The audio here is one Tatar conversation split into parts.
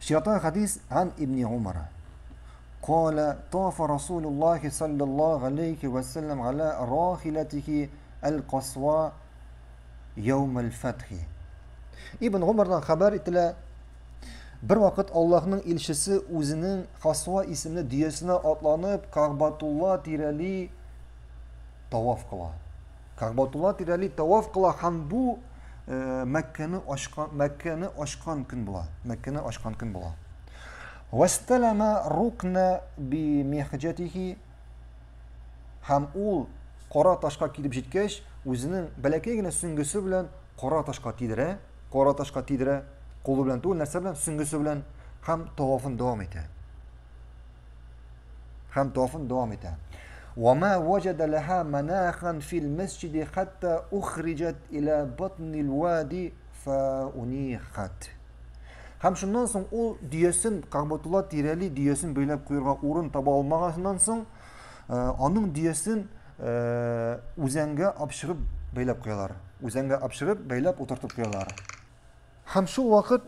Чираттагы хәдис ан Ибни Умар. Кала тафа Расулуллахи саллаллаху алейхи ва саллям аля рахилатихи аль-Касва яум аль-Фатхи. Ибн Умардан хәбәр ителә, бер вакыт Аллаһның илчесе үзенең Хасва исемле дөясенә атланып Кагбатулла тирәли таваф кыла. Кагбатулла тирәли таваф кыла һәм бу э, Мәккәне ачкан Мәккәне ачкан көн була. Мәккәне ачкан көн була. Васталама рукна би михҗатихи һәм ул кара ташка килеп җиткәч, үзенең бәләкәй генә сөңгесе белән кара ташка тидерә, кара ташка тидерә, кулы белән түгел, нәрсә белән? Сөңгесе белән һәм тавафын дәвам итә. Һәм тавафын дәвам итә. وما وجد لها مناخا في المسجد حتى أخرجت إلى بطن الوادي فأنيخت. Һәм шуннан соң ул дөясен Кагбатулла тирәли дөясен бәйләп куярга урын таба алмаганнан соң, аның дөясен үзәнгә апчыгып бәйләп куялар. Үзәнгә апчыгып бәйләп утыртып куялар. Һәм шул вакыт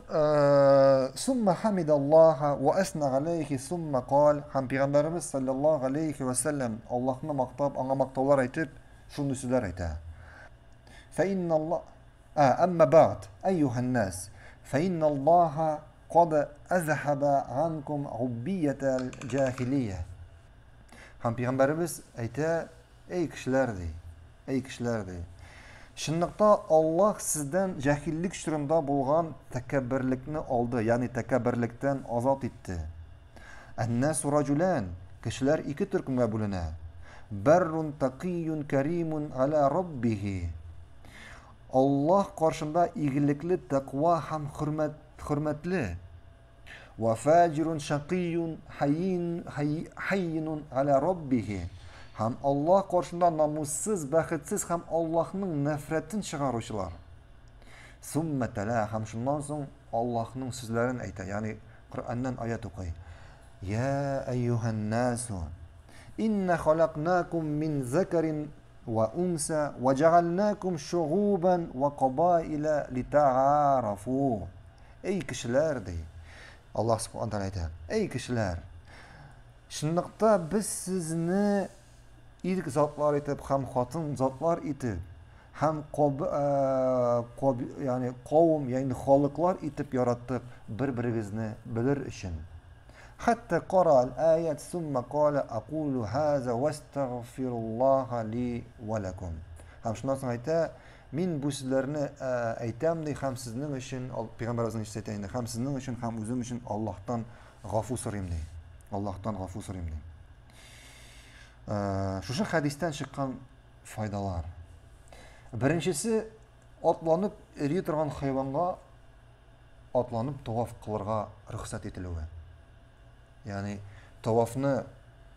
сумма хамидаллаха ва асна галәйхи сумма кал һәм пәйгамбәребез саллаллаһу галәйхи ва сәлләм Аллаһны мактап, аңа мактаулар әйтеп, шундый сүзләр әйтә. Фә инналла әмма бәгъд әйюһән нас фә инналлаһа кад азхаба анкум уббиятал җахилия. Һәм пәйгамбәребез әйтә, Эй кешеләр, ди, эй кешеләр, ди. Чынлыкта Аллаһ сездән җаһиллек чорында булган тәкәбберлекне алды, ягъни тәкәбберлектән азат итте. Әннәсу раҗулән, кешеләр ике төркемгә бүленә. Бәррун такиюн кәримун аля раббихи. Аллаһ каршында игелекле, тәкъва һәм хөрмәт, хөрмәтле. Вә фаҗирун шакыйюн хайин хайинун аля раббихи. Һәм Аллаһ каршында намуссыз, бәхетсез һәм Аллаһның нәфрәтен чыгаручылар. Сумма тәлә һәм шуннан соң Аллаһның сүзләрен әйтә, ягъни Коръәннән аят укый. Я әйюһән насу инна халакнакум мин закарин ва унса ва җәгалнакум шугубан ва кабаиля литаарафу. Эй кешеләр, ди. Аллаһ Субхану тәгалә әйтә. Эй кешеләр! Чынлыкта без сезне ир затлар итеп һәм хатын затлар итеп һәм коб, э, коб, ягъни кавым, ягъни халыклар итеп яраттык бер-берегезне белер өчен. Хәтта кара аль-аят сумма кала акулу хаза вастагфируллаха ли ва лакум. Һәм шуннан соң әйтә, Мин бу сүзләрне әйтәм, ди, һәм сезнең өчен, пәйгамбәребезнең өчен әйтә инде, һәм сезнең өчен, һәм үзем өчен Аллаһтан гафу сорыйм, ди. Аллаһтан гафу сорыйм, ди. Шушы хәдистән чыккан файдалар. Беренчесе, атланып эри торган хайванга атланып таваф кылырга рөхсәт ителүе. Ягъни тавафны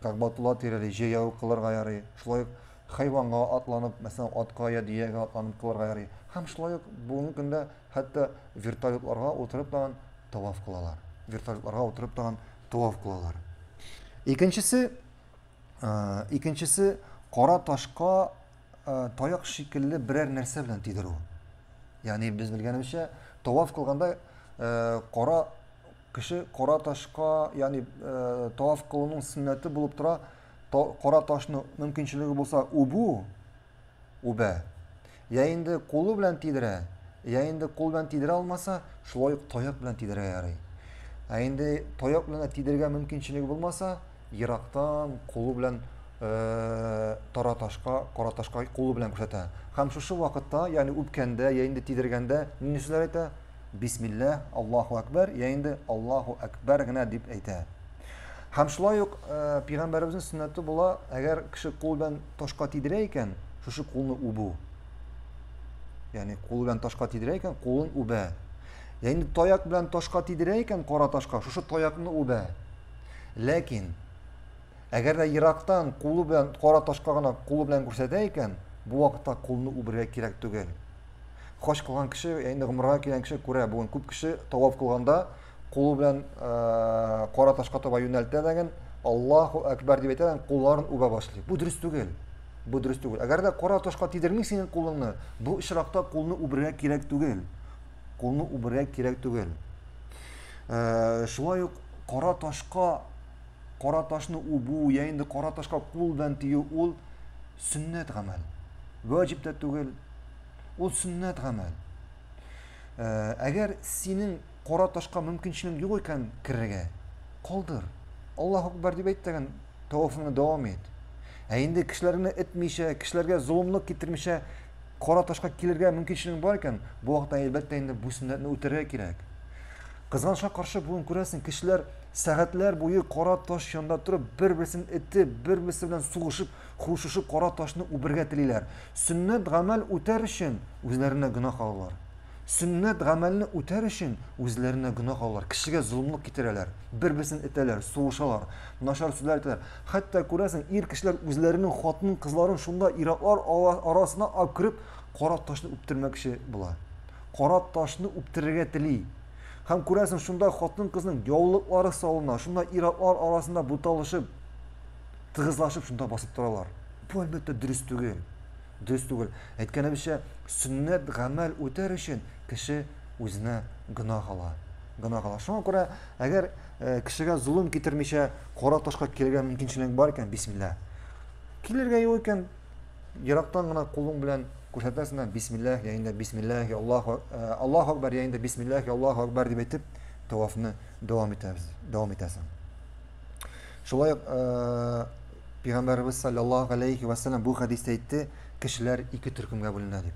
Кәгъбатулла тирәли җәяү кылырга ярый, шулай ук хайванга атланып, мәсәлән, атка я дөягә атланып кылырга ярый. Һәм шулай ук бүгенге көндә хәтта вертолетларга утырып тагын таваф кылалар. Вертолетларга утырып тагын таваф кылалар. Икенчесе, икенчесе кара ташка таяк шикелле берәр нәрсә белән тидерү. Ягъни без белгәнебезчә, таваф кылганда кара Кеше кара ташка, ягъни таваф кылуның сөннәте булып тора, кара ташны мөмкинчелеге булса үбү, үбә. Я инде кулы белән тидерә, я инде кул белән тидерә алмаса, шулай ук таяк белән тидерә ярый. Ә инде таяк белән тидерергә мөмкинчелеге булмаса, ерактан кулы белән тара ташка, кара ташка кулы белән күрсәтә. Һәм шушы вакытта, ягъни үпкәндә, я инде тидергәндә нинди сүзләр әйтә? Бисмилләһ, Аллаһу әкбәр, я инде Аллаһу әкбәр генә дип әйтә. Һәм шулай ук э, пәйгамбәребезнең сөннәте була, әгәр кеше кул белән ташка тидерә икән, шушы кулны үбү. Ягъни кул белән ташка тидерә икән, кулын үбә. Я инде таяк белән ташка тидерә икән, кара ташка, шушы таякны үбә. Ләкин әгәр дә ерактан кулы белән кара ташка гына кулы белән күрсәтә икән, бу вакытта кулны үбергә кирәк түгел. Хаҗ кылган кеше, я инде гомрага килгән кеше күрә, бүген күп кеше таваф кылганда кулы белән э, кара ташка таба юнәлтә дәген, Аллаһу әкбәр дип әйтә дә кулларын үбә башлый. Бу дөрес түгел. Бу дөрес түгел. Әгәр дә кара ташка тидерми синең кулыңны, бу очракта кулны үбергә кирәк түгел. Кулны үбергә кирәк түгел. Шулай ук кара ташка кара ташны үбү, я инде кара ташка кул белән тию ул сөннәт гамәл. Ваҗиб тә түгел. Ул сөннәт гамәл. Әгәр синең кара ташка мөмкинчелең юк икән керергә, калдыр. Аллаһу акбар дип әйт тәген, тавафыңны дәвам ит. Ә инде кешеләрне этмичә, кешеләргә золымлык китермичә кара ташка килергә мөмкинчелең бар икән, бу вакытта әлбәттә инде бу сөннәтне үтәргә кирәк. Кызганычка каршы бүген күрәсең, кешеләр сәгатьләр буе кара таш янында торып, бер-берсен этеп, бер-берсе белән сугышып, хушышып кара ташны үбергә телиләр. Сөннәт гамәл үтәр өчен үзләренә гөнаһ алалар. Сөннәт гамәлне үтәр өчен үзләренә гөнаһ алалар, кешегә золымлык китерәләр, бер-берсен этәләр, сугышалар, начар сүзләр әйтәләр. Хәтта күрәсең, ир кешеләр үзләренең хатын-кызларын шунда ир-атлар арасына алып кереп, кара ташны үптермәкче була. Кара ташны үптерергә тели. Һәм күрәсең, шунда хатын-кызның яулыклары салына, шунда ир-атлар арасында буталышып, тыгызлашып шунда басып торалар. Бу әлбәттә дөрес түгел. Дөрес түгел. Әйткәнебезчә, сөннәт гамәл үтәр өчен кеше үзенә гөнаһ ала. Гөнаһ ала. Шуңа күрә, әгәр э, кешегә золым китермичә кара ташка килергә мөмкинчелең бар икән, бисмилла. Килергә юк икән, ерактан гына кулың белән күрсәтәсең дә бисмиллаһ, я инде бисмиллаһ, Аллаһу э, Аллаһу акбар, я инде бисмиллаһ, Аллаһу акбар дип әйтеп, тавафны дәвам итәбез, дәвам итәсең. Шулай ук э, Пәйгамбәребез саллаллаһу алейхи ва саллям бу хәдистә әйтте, кешеләр ике төркемгә бүленә дип.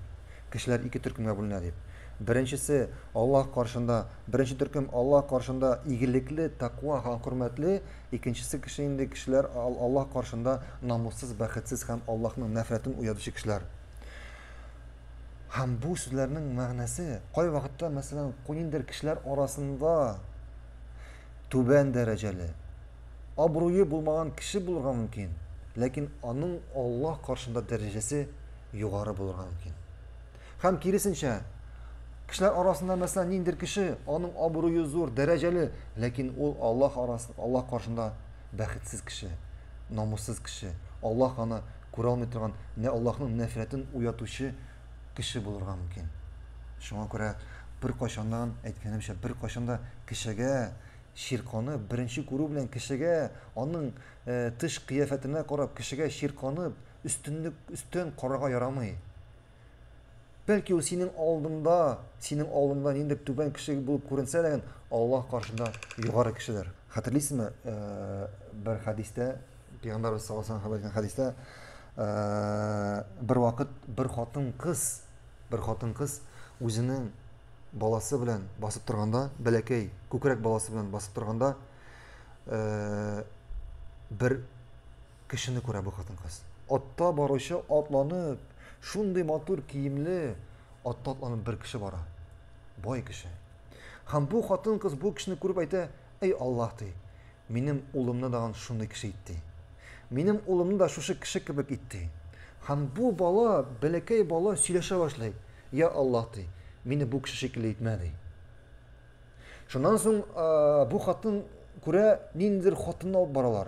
Кешеләр ике төркемгә бүленә дип. Беренчесе Аллаһ каршында, беренче төркем Аллаһ каршында игелекле, тәкъва һәм хөрмәтле, икенчесе кеше инде кешеләр Аллаһ каршында намуссыз, бәхетсез һәм Аллаһның нәфрәтен уятучы кешеләр. Һәм бу сүзләрнең мәгънәсе, кайвакытта, мәсәлән, ниндидер кешеләр арасында түбән дәрәҗәле, абруе булмаган кеше булырга мөмкин, ләкин аның Аллаһ каршында дәрәҗәсе югары булырга мөмкин. Һәм киресенчә, кешеләр арасында, мәсәлән, ниндидер кеше, аның абруе зур, дәрәҗәле, ләкин ул Аллаһ арасы, Аллаһ каршында бәхетсез кеше, намуссыз кеше, Аллаһ аны күрә алмый торган, нә Аллаһның нәфрәтен уятучы кеше булырга мөмкин. Шуңа күрә беркайчаннан, әйткәнемчә, беркайчан да кешегә чирканып, беренче күрү белән кешегә, аның э, тыш кыяфәтенә карап, кешегә чирканып, өстенлек, өстен карарга ярамый. Бәлки ул синең алдында, синең алдында ниндидер түбән кеше булып күренсә дә, Аллаһ каршында югары кешедер. Хәтерлисезме, э, бер хәдистә, Пәйгамбәрбез саллаллаһу алейһи ва сәлләм хәдистә, э, бер вакыт бер хатын-кыз, бер хатын-кыз үзенең баласы белән басып торганда, бәләкәй күкрәк баласы белән басып торганда, э, бер кешене күрә бу хатын-кыз. Атта баручы атланып, шундый матур киемле атта атланып бер кеше бара. Бай кеше. Һәм бу хатын-кыз бу кешене күреп әйтә, "Эй Аллаһ, ди, минем улымны дагын шундый кеше ит, ди. Минем улымны да шушы кеше кебек ит, ди. Һәм бу бала, бәләкәй бала сөйләшә башлый. Я Аллаһ, ди, мине бу кеше шикелле итмә, ди. Шуннан соң бу хатын күрә ниндидер хатынны алып баралар.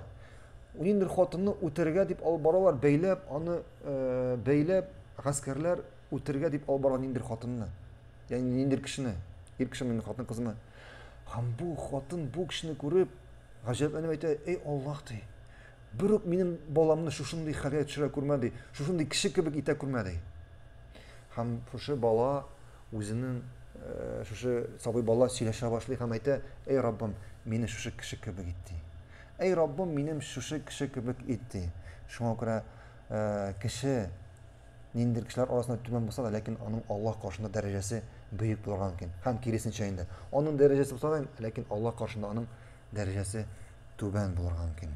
Ниндидер хатынны үтерергә дип алып баралар, бәйләп, аны бәйләп, гаскәрләр үтерергә дип алып баралар ниндидер хатынны. Ягъни ниндидер кешене, ир кешеме, хатын кызмы. Һәм бу хатын бу кешене күреп, гаҗәпләнеп әйтә, "Эй Аллаһ, ди, бер үк минем баламны шушындый хәлгә төшерә күрмә, ди, шушындый кеше кебек итә күрмә, ди. Һәм шушы бала үзенең э, шушы сабый бала сөйләшә башлый һәм әйтә, "Эй Раббым, мине шушы кеше кебек ит", ди. Эй Раббым, минем шушы кеше кебек ит, ди. Шуңа күрә э, кеше ниндидер кешеләр арасында түбән булса да, ләкин аның Аллаһ каршында дәрәҗәсе бөек булырга мөмкин. Һәм киресенчә инде. Аның дәрәҗәсе булса да, ләкин Аллаһ каршында аның дәрәҗәсе түбән булырга мөмкин.